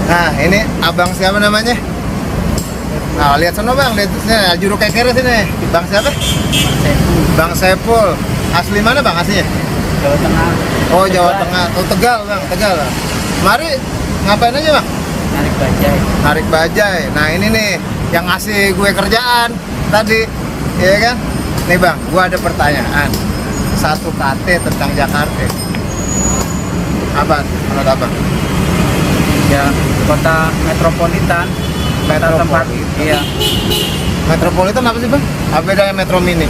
Nah, ini abang siapa namanya? Nah, lihat sana bang, lihat sini, juru keker sini. Bang siapa? Bang Saiful. Asli mana bang aslinya? Jawa Tengah. Oh, Jawa Tengah. Oh, Tegal bang, Tegal. Mari, ngapain aja bang? Narik bajai. Narik bajai. Nah, ini nih yang ngasih gue kerjaan tadi, ya kan? Nih bang, gue ada pertanyaan. Satu KT tentang Jakarta. Apa? Menurut abang? Ya, kota metropolitan. Kota tempat. Iya. Metropolitan apa sih bang? Apa bedanya Metro Mini?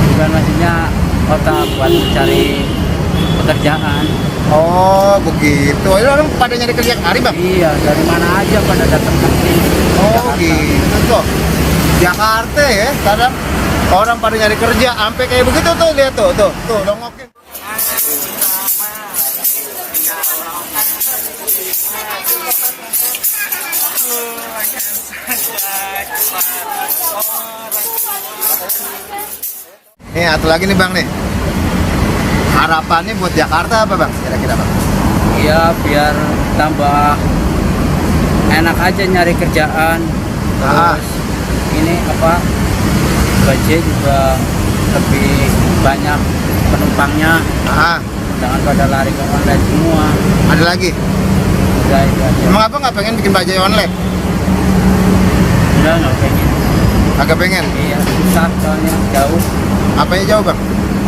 Bukan maksudnya kota buat mencari pekerjaan. Oh begitu. Ini orang pada nyari kerja kemari bang? Iya, dari mana aja pada datang ke sini. Oh Jakarta. gitu tuh. Jakarta ya, kadang orang pada nyari kerja, sampai kayak begitu tuh, lihat tuh, dongokin. Nih, satu lagi nih bang nih. Harapannya buat Jakarta apa bang? Kira-kira bang? Iya, biar tambah enak aja nyari kerjaan. Ah. Terus ini apa? Budget juga lebih banyak penumpangnya. Ah, Jangan pada lari ke online semua. ada lagi. Udah itu aja. Emang apa nggak pengen bikin bajai online? Udah nggak pengen. Agak pengen. Iya, susah soalnya jauh. Apanya jauh bang?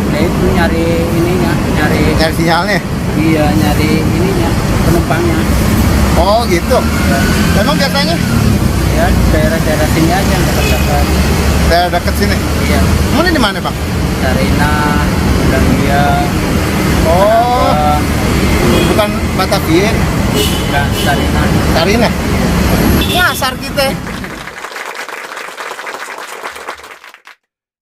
Nah itu nyari ininya, nyari Nyari sinyalnya. iya nyari ininya penumpangnya. Oh gitu. Ya, Emang biasanya ya daerah-daerah sini aja yang dekat-dekat. daerah dekat sini. Iya, Mana di mana bang? Sarina, Gambia, Oh, bukan Batavia, bukan Sarina. Sarina. Nyasar kita.